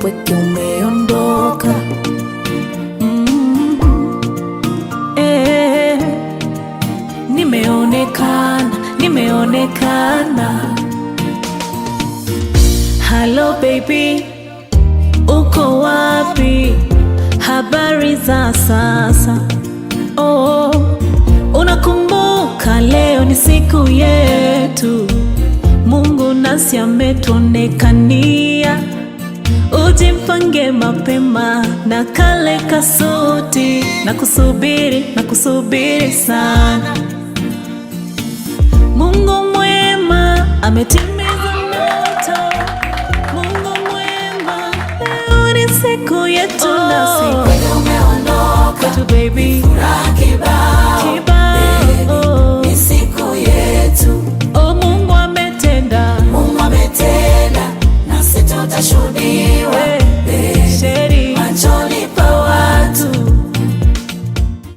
Upweke umeondoka. Eh, nimeonekana, nimeonekana. Hello baby, uko wapi? Habari za sasa? Oh, unakumbuka leo ni siku yetu, Mungu nasi ametuonekania. Ujipange mapema na kale kasuti, na kusubiri, na kusubiri sana. Mungu mwema ametimiza ndoto. Mungu mwema, leo ni siku yetu nasi Upweke umeondoka, kwetu baby.